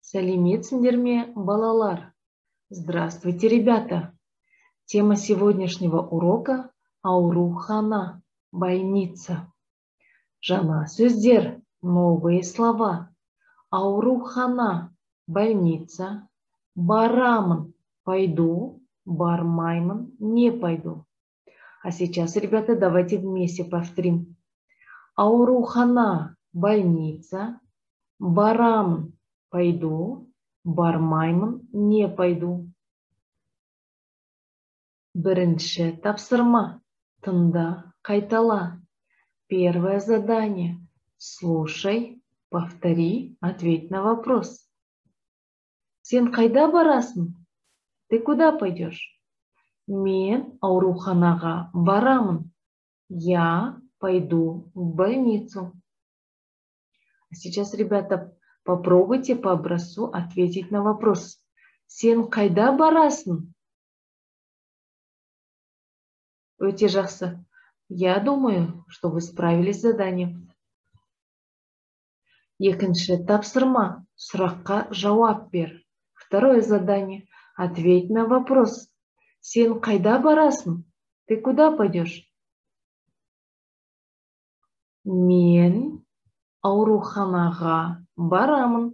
Сәлеметсіңдер ме, балалар? Здравствуйте, ребята! Тема сегодняшнего урока – аурухана, больница. Жаңа сөздер, новые слова. Аурухана, больница. Барамын, пойду, бармаймын, не пойду. А сейчас, ребята, давайте вместе повторим. Аурухана, больница. Барамын, пойду, бармаймын, не пойду. Бірінші тапсырма. Тыңда, қайтала. Первое задание. Слушай, повтори, ответь на вопрос. Сен қайда барасың? Ты куда пойдешь? Мен ауруханаға барамын. Я пойду в больницу. Сейчас, ребята, попробуйте по образцу ответить на вопрос. Сен қайда барасың? Өте жақсы. Я думаю, что вы справились с заданием. Екінші тапсырма. Сұраққа жауап бер. Второе задание. Ответь на вопрос. Сен қайда барасың? Ты куда пойдешь? Мен ауруханаға барамын.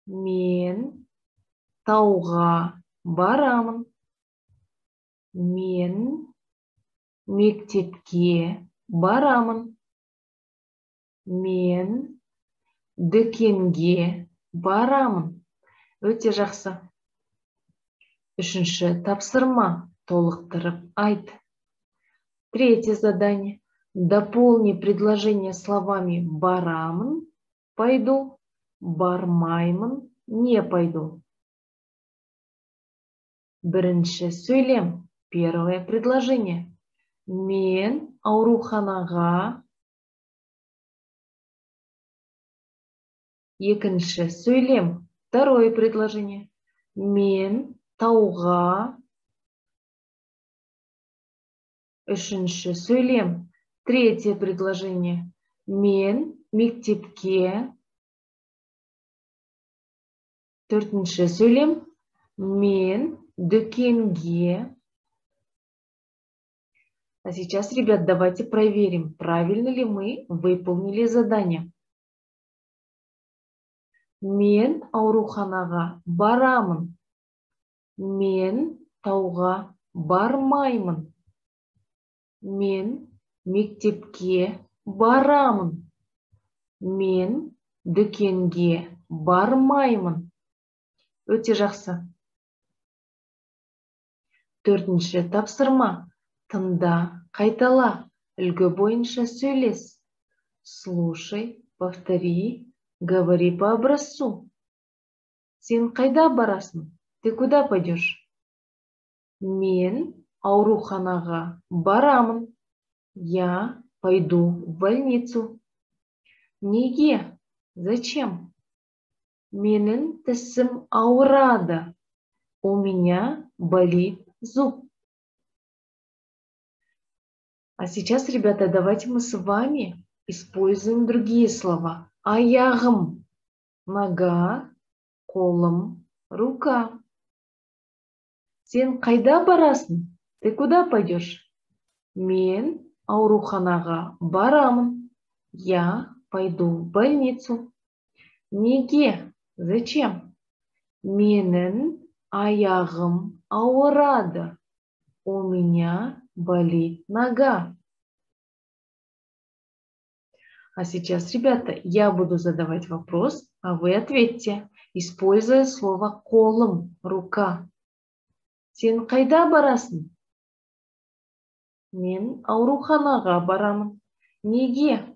Мен тауға барамын. Мен мектепке барамын. Мен дүкенге барамын. Өте жақсы. Үшінші тапсырма. Толықтырып айт. Третье задание. Дополни предложение словами барамын, пойду, бармаймын, не пойду. Бірінші сөйлем. Первое предложение. Мен ауруханаға. Екінші сөйлем. Второе предложение. Мен тауға. Үшінші сөйлем. Третье предложение. Мен мектепке. Төртінші сөйлем. Мен дүкенге. А сейчас, ребят, давайте проверим, правильно ли мы выполнили задание. Мен ауруханаға барамын. Мен тауға бармаймын. Мен мектепке барамын. Мен дүкенге бармаймын. Өте жақсы. Төртінші тапсырма. Тыңда, қайтала. Үлгі бойынша сөйлес. Слушай, повтори, говори по образцу. Сен қайда барасың? Ты куда пойдешь? Мен ауруханаға барамын. Я пойду в больницу. Неге? Зачем? Менің тісім ауырады. У меня болит зуб. А сейчас, ребята, давайте мы с вами используем другие слова. Аяғым – нога, қолым – рука. Сен қайда барасың? Ты куда пойдешь? Мен ауруханаға барамын. Я пойду в больницу. Неге? Зачем? Менің аяғым ауырады. У меня болит нога. А сейчас, ребята, я буду задавать вопрос, а вы ответьте, используя слово қолым, рука. Сен қайда барасың? Мен ауруханаға барамын. Неге?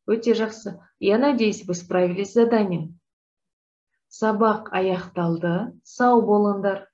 Өте жақсы. Я надеюсь, вы справились с заданием. Сабақ аяқталды. Сау болыңдар.